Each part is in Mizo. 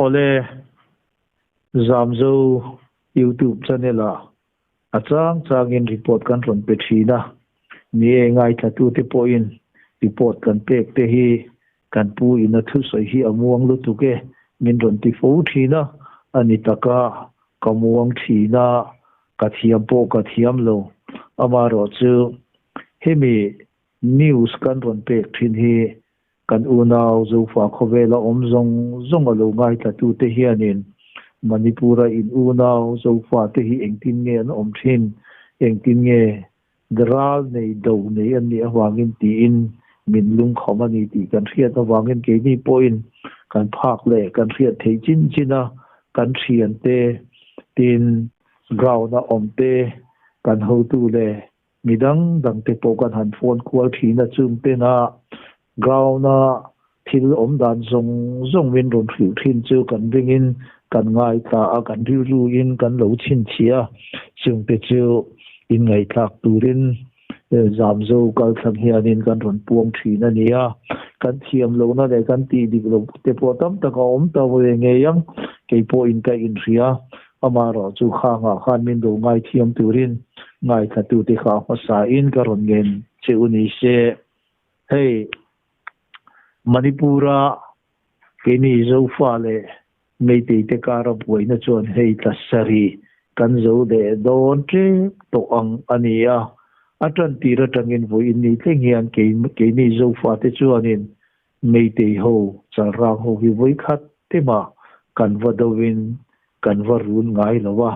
Awle, Zamzo YouTube channel ah a chang changin report kan rawn pe thin a, ni e ngaithlatute pawhin report kan pek te hi kan pu in a thusawi hi a muang lutuk e min rawn ti fo thin a, a ni taka ka muang thin a, ka thiam pawh ka thiam lo. Amaherawhchu hemi news kan rawn pek thin hi Kan unau Zofa khawvela awm zawng zawng a lo ngaithlatute hianin Manipur-a in unau Zofa te hi engtin nge an awm thin, engtin nge ral nei do nei an nih avangin tiin min lungkham a ni tih kan hriat avangin keini pawhin kan phak leh kan hriat theih chin chin a, kan thiante tin ground-a awmte kan hotu leh Mi dang dang te pawh kan han phone kual thin a, chung tena ground a thil awm dan zawng zawng min rawn hrilh thin chu kan ringin kan ngaithla a, kan rilru in kan lo chhinchhiah a, chung te chu inngaihthlak turin Zamzo kalthlang hianin kan rawn puang thin a ni a, kan thiam lohna leh kan tih dik loh te pawh tam tak a awm ta ve ngei ang, kei pawhin ka inhria. Amaherawhchu khangah khan min lo ngaithiam turin ngaithlatute kha hmasain ka rawn ngen che u ni se. Hei, Manipur-a keini Zofa leh Meitei-te kara buaina chuan hei tla sarih kan zo leh dawn ṭep tawh ang a ni a. A ṭan tir aṭangin vawiin ni thleng hian keini Zofa-te chuanin Meitei ho, chalrang ho hi vawikhat tema kan va dovin kan va run ngai lo a.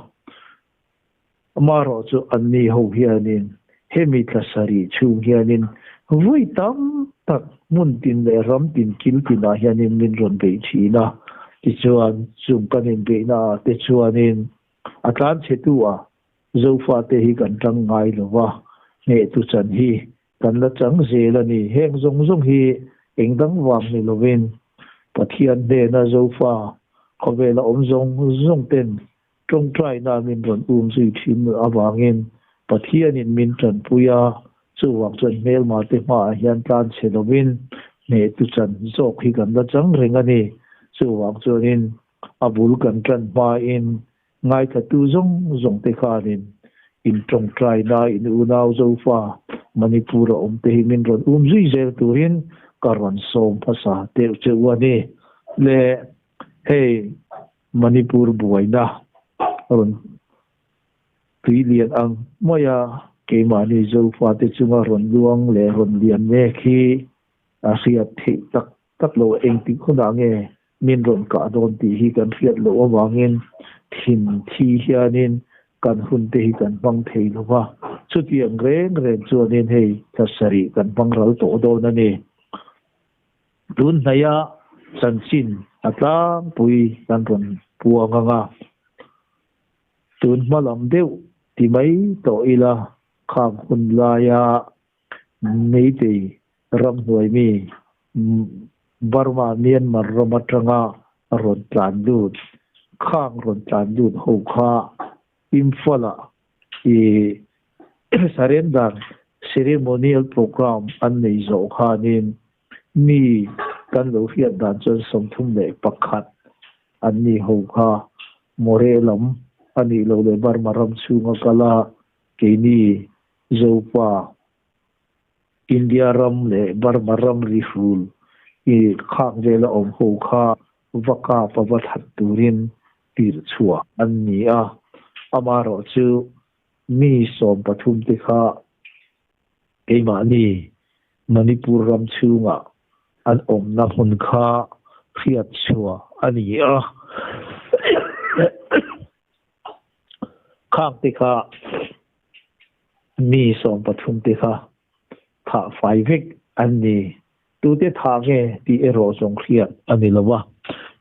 Amaherawh chu anni ho hianin hemi tla sarih chhung hianin vawi tam tak hmun tin leh ram tin kil tinah hianin min rawn beih thin a. Tichuan chung kan inbeihna ah te chuanin a tlanchhetu ah Zofate hi kan tang ngai lo va, hnehtu chan hi Kan la chang zel a ni. Heng zawng zawng hi eng dang vang ni lovin Pathian hnena Zofa khawvela awm zawng zawng ten tawngtaina min rawn um zui thin avangin Pathianin min tanpui a, chuvang chuan hmelma te hmaah hian tlan chhe lovin hnehtu chan zawk hi kan la chang reng a ni. Chuvang chuanin a bul kan tan hmain Ngaithatu zawng zawng te khanin in tawngtaina in unau Zofa Manipur a awm te hi min rawn um zui zel turin ka rawn sawm hmasa deuh che u a ni. Le hei Manipur buaina rawn tui lian ang maia keimahni Zofa te chunga rawn luang leh rawn lian mek hi a hriat theih tak tak lo engtik hunah nge min rawn kah dawn tih hi kan hriat loh avangin thin thi hianin kan hun te hi kan hmang thei lo va, chutiang reng reng chuanin hei thla sarih kan hmang ral tawh dawn a ni. Tun hnaia chanchin a tlangpui kan rawn puang ang a, tun hma lam deuh ti mai tawh ila khang hun laia Meitei ramhnuai mi Burma, Myanmar ram atanga rawn tlan lut, khang rawn tlan lut ho kha Imphal-a i surrender ceremonial programme an nei zawh khanin mi kan lo hriat dan chuan 31 an ni ho kha Moreh lam a nih loh leh Burma ram chhunga kal a, keini Zopa India ram leh Burma ram ri hrul i khak vela awm ho kha va kap a va that turin tirh chhuah an ni a. Amaherawhchu mi 13 te kha keimahni Manipur ram chhungah an awmna hmun kha hriat chhuah a ni a. Khang te kha mi 13 te kha thah fai vek an ni. Tute thah nge tih erawh zawng hriat a ni lo a.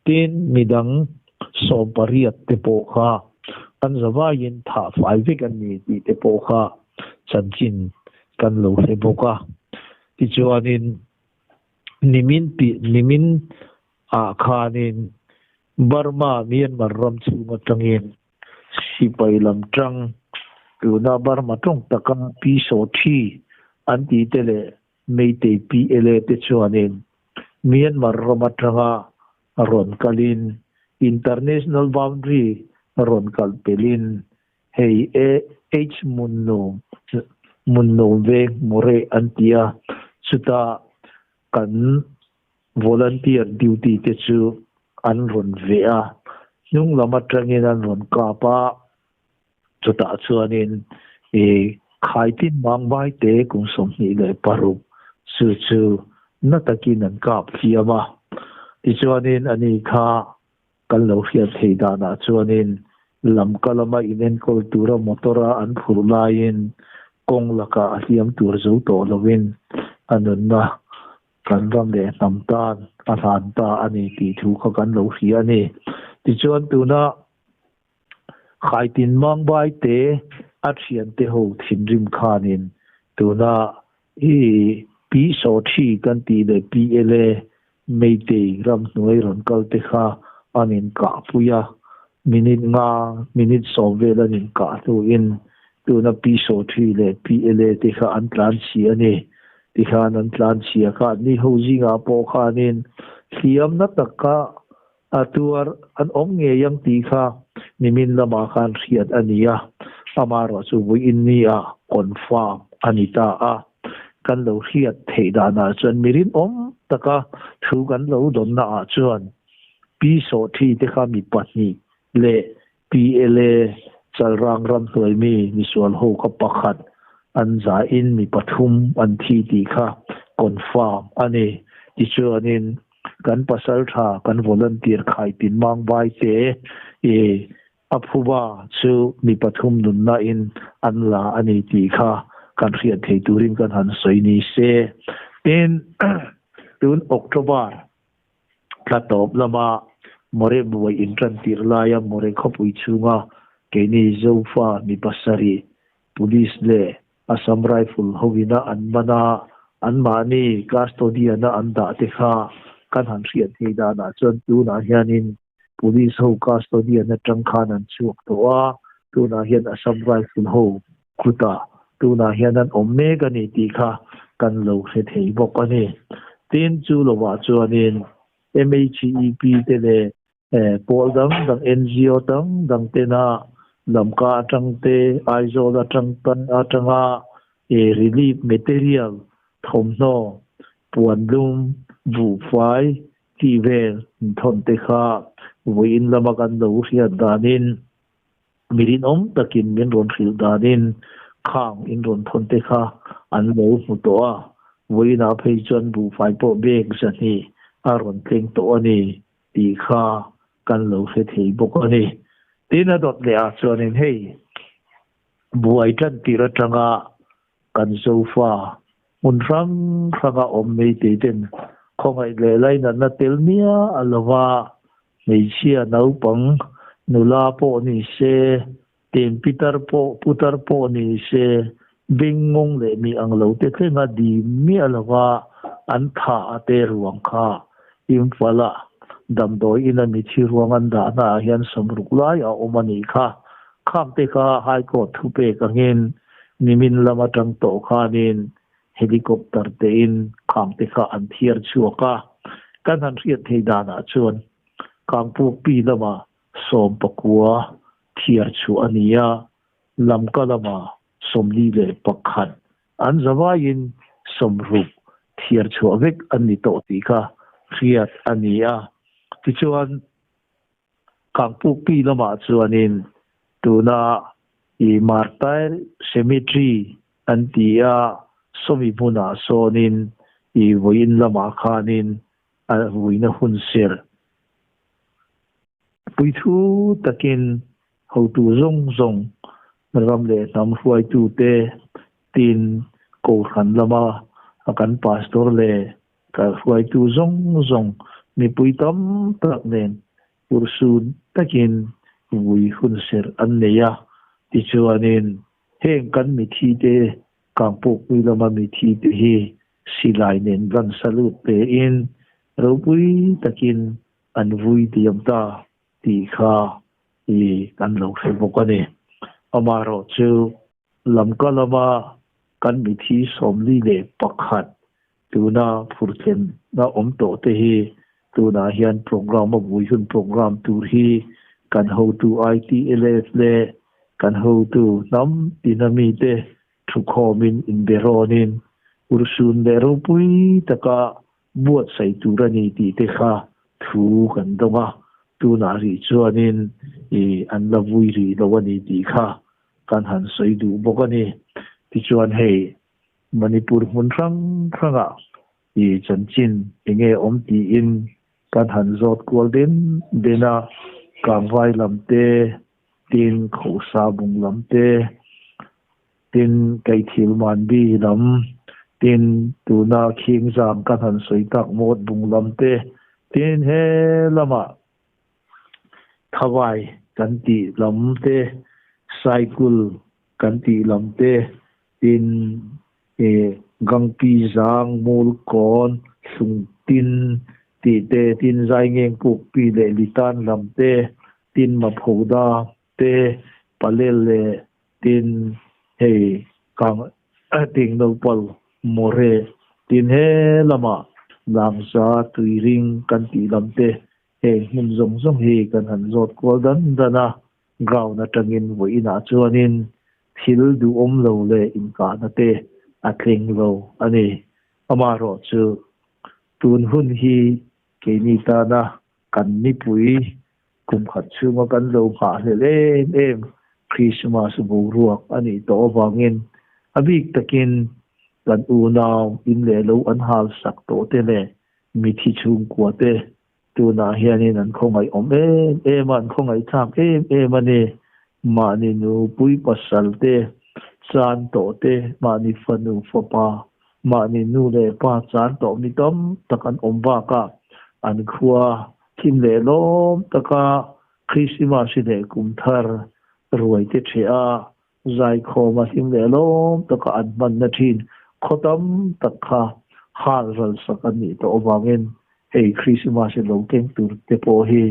Tin, midang 18 te pawh kha an zavaiin thah fai vek an ni tih te pawh kha chanchin kan lo hre bawk a. Tichuanin nimin pi nimin ah khanin Burma, Myanmar ram chhung atangin sipai lam tang tuna Burma tawng taka Pi Saw Thi an tih te leh Meitei PLA te chuanin Myanmar ram atanga rawn kalin International boundary rawn kal pelin hei AH Munnuam Munnuam veng Mureh an ti a, chutah kan volunteer duty te chu an rawn veh a, hnung lam atangin an rawn kap a, chutah chuanin i Khaitin Mangbai te kum 26 chu chu na takin an kap hliam a, tichuanin ani kha kan lo hriat theih danah chuanin lamka lama inenkawl tura motor-a an phurh laiin kawng lakah a hliam tur zo tawh loin a nunna kan ram leh hnam tan a hlan ta a ni tih thu kha kan lo hria a ni. Tichuan tuna Khaitin Mangbai te a thiante ho thinrim khanin tuna i Pi Sawthi kan tih leh Pi Ele Meitei ramhnuai rawn kal te kha an inkahpui a, minute nga minute 10 vel an inkah hnuin tuna Pi Sawthi leh Pi Ele te kha an tlan chhi a ni. Tikhan an tlan chhia kha an ni ho zingah pawh khanin hliamna taka A tuar an awm ngei ang tih kha nimin lamah khan hriat a ni a, amaherawh chu vawiin ni ah confirm a ni ta a. Kan lo hriat theih danah chuan mi rinawm taka thu kan lo dawnna ah chuan Pi Sawhthi te kha mi pahnih leh Pi Ele Chalrang ramhnuai mi misual ho kha pakhat an zahin mi pathum an thi tih kha confirm a ni. Tichuanin kan pasal tha kan volunteer khai tin mang vai te i a phuba chu mi pathum nunna in an la a ni tih kha kan hriat thei turin kan han sawi ni se. Tin, tun October thla tawp lama More buai intan tirh laia More khawpui chhunga keini Zofa mi pasarih Police leh Assam Rifle hovina an man a, anmahni custodian-a an dah te kha kan han hriat thei danah chuan tunah hianin Police ho custodian atang khan an chhuak tawh a, tunah hian Assam Rifle ho kutah tunah hian an awm mek a ni tih kha kan lo hre thei bawk a ni. Tin, chu lovah chuanin MHEP te leh pawl dang dang NGO dang dang tena Lamka atang te, Aizawl atang atanga relief material thawmhnaw, puanlum, buhfai tih vel inthawn te kha vawiin lama kan lo hriat danin Mi rinawm takin min rawn hrilh danin khang in rawn thawn te kha an lo hmu tawh a, vawiinah phei chuan buhfai pawh bag 200 a rawn tleng tawh a ni tih kha kan lo hre thei bawk a ni. Tin a dawt leh ah chuanin hei buai tan tir atanga kan sofa hmun hrang hranga awm mai tei ten khawngaih leh lainatna tel miah a lova hmeichhia naupang nula pawh ni se, ten pitar pawh putar pawh ni se, bengngawng leh mi ang lo te thlenga dim miah lova an tha a te ruang kha Imphal-a damdawi ina mithi ruang an dahna ah hian 60 lai a awm a nih kha. Khang te kha High Court thupek angin nimin lam atang tawh khanin helicopter tein khang te kha an thiar chhuak a. Kan han hriat thei danah chuan Kangpukpi lama 19 thiar chhuah a ni a, Lamka lama 41 an zavaiin 60 thiar chhuah vek an ni tawh tih kha hriat a ni a. Tichuan, Kangpukpi lamah chuanin tuna i Martyr Cemetery an ti a, sawmi hmunah sawnin i vawiin lamah khanin a vuina hun serh puithu takin hotu zawng zawng ram leh hnam hruaitute tin kohhran lama kan pastor leh ka hruaitu zawng zawng mipui tam tak nen urhsun takin vui hun serh an nei a. Tichuanin heng kan mithi te Kangpawkpui lama mithi te hi silai nen gun salute pein ropui takin an vui diam ta tih kha i kan lo hre bawk a ni. Amaherawh chu Lamka lama kan mithi 41 tuna phurthlenna awm tawh te hi Tunah hian program a vui hun program tur hi kan hotu ITLF leh kan hotu hnam tina mite thukhawmin inberawnin urhsun leh ropui taka buatsaih tur a ni tih te kha thu kan dawng a, tunah rih chuanin i an la vui rih lo a ni tih kha kan han sawi duh bawk a ni. Tichuan hei Manipur hmun hrang hrangah i chanchin enge awm tiin kan han zawt kual den den a, Kangvai lam te, tin Khosa bung lam te, Tin, Kaithil Manbi lam, tin, tuna Khingzam kan han sawi tak Mawt bung lam te, tin he lamah Thawai kan tih lam te, Saikul kan tih lam te, tin Gangpi Zang, Mulkawn, Hlungtin tih te, tin Zaingeng Pukpi leh Litan lam te, tin Maphoda te, Palel leh Tin, hei kang ting nopal more tin he lamah Langza tuiring kan tih lam te heng hmun zawng zawng hi kan han zawt kual dan dan a, ground atangin vawiinah chuanin thil duhawm lo leh inkahna te a thleng lo a ni. Amaherawhchu tun hun hi keini tana kan mipui Kum khat chhunga kan lo nghahhlelh em em Krismas boruak a nih tawh avangin a bik takin kan unau in leh lo an hal sak tawh te leh mithi chhungkua te tunah hianin an khawngaih awm em em a, an khawngaih thlak em em a ni. Mahni nupui pasal te chan tawh te, mahni fanu fapa, mahni nu leh pa chan tawh mi tam tak an awm bakah an khua Thim leh lawm taka Krismas hi leh kum thar ruai te ṭheh a, zaikhawm a hlim leh lawm taka an hmanna ṭhin khaw tam tak kha hal ral sak an nih tawh avangin hei Krismas hi lo keng tur te pawh hi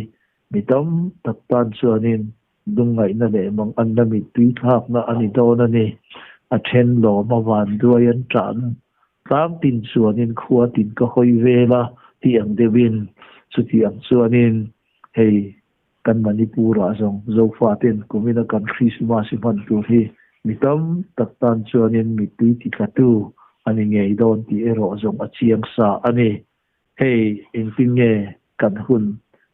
mi tam tak tan chuanin lungngaihna leh manganna mittui thlakna a ni dawn a ni. A ṭhen lawm a vanduai an ṭahna tlang tin chuanin khua tin ka hawi vel a tih ang deuhin chuti ang chuanin hei kan Manipur-ah zawng Zofaten kumina kan Krismas i hman tur hi mi tam tak tan chuanin mittui titlatu a ni ngei dawn tih erawh zawng a chiang sa a ni. Hei engtin nge kan hun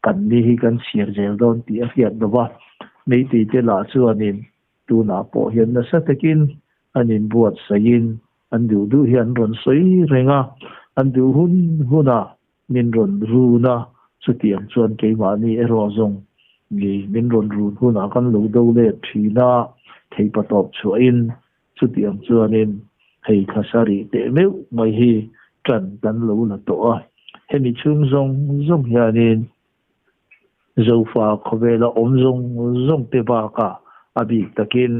kan ni hi kan chhiar zel dawn tih a hriat lo va, Meitei te lah chuanin tunah pawh hian nasa takin an inbuatsaihin an duh duh hi an rawn sawi reng a, an duh hun hunah min rawn run a, chutiang chuan keimahni erawh zawng ni min rawn run hunah kan lo do let thin a, theihpatawp chhuahin Chutiang chuanin hei thla sarih teh meuh mai hi ṭan kan lo la tawh a, hemi chhung zawng zawng hianin Zofa khawvela awm zawng zawng te bakah a bik takin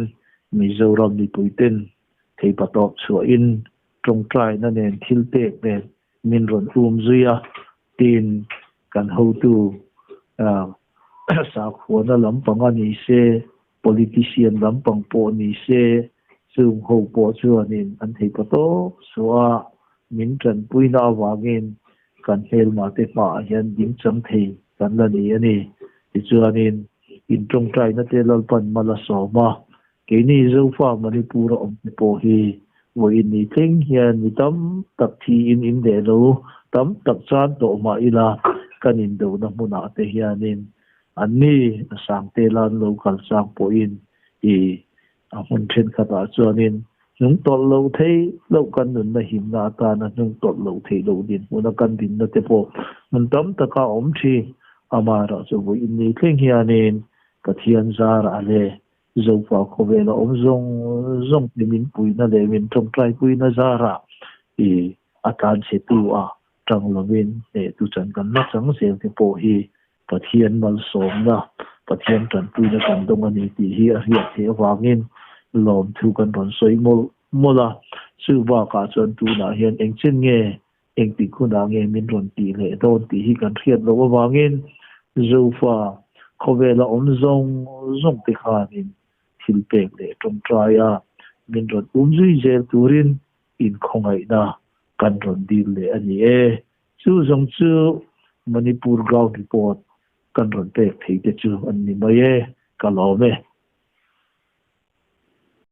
Mizoram mipuiten theipatawp chhuahin ṭawngṭaina nen thil pek nen min rawn um zui a, tin kan hotu sakhuana lampanga ni se Politician lampang pawh ni se, chung ho pawh chuanin an thei paw tawp suah a, min tanpuina avangin kan hmelmate hmaah hian ding chang thei kan la ni a ni. Tichuanin in tawngtaina te Lalpan mal a sawm a, keini Zofa Manipur a awmte pawh hi vawiin ni thleng hian mi tam tak thiin in leh lo tam tak chan tawh mah ila kan indona hmunah te hianin An ni a sangte lan lo kal chang pawhin i a hmun thenkhatah chuanin hnung tawlh lo thei loh kan nunna himna atana hnung tawlh loh theih loh dinhmuna kan dinna te pawh hmun tam taka a awm thin. Amaherawh chu vawiin ni thleng hianin Pathian zarah leh Zofa khawvela awm zawng zawng te min puihna leh min tawngtaipuina zarah i a tlanchhetu a tang lovin hnehtu chan kan la chang zel te pawh hi Pathian malsawmna, Pathian tanpuina kan dawng a ni tih hi a hriat theih avangin lawmthu kan rawn sawi mawlh mawlh a. Chu bakah chuan tunah hian engchen nge, engtik hunah nge min rawn tih leh dawn tih hi kan hriat loh avangin Zofa khawvela awm zawng zawng te khanin thil pek leh tawngtai a min rawn um zui zel turin inkhawngaihna kan rawn dil leh a ni e. Chu zawng chu. Manipur ground report kan rawn pek thei te chu an ni mai e, ka lawm e.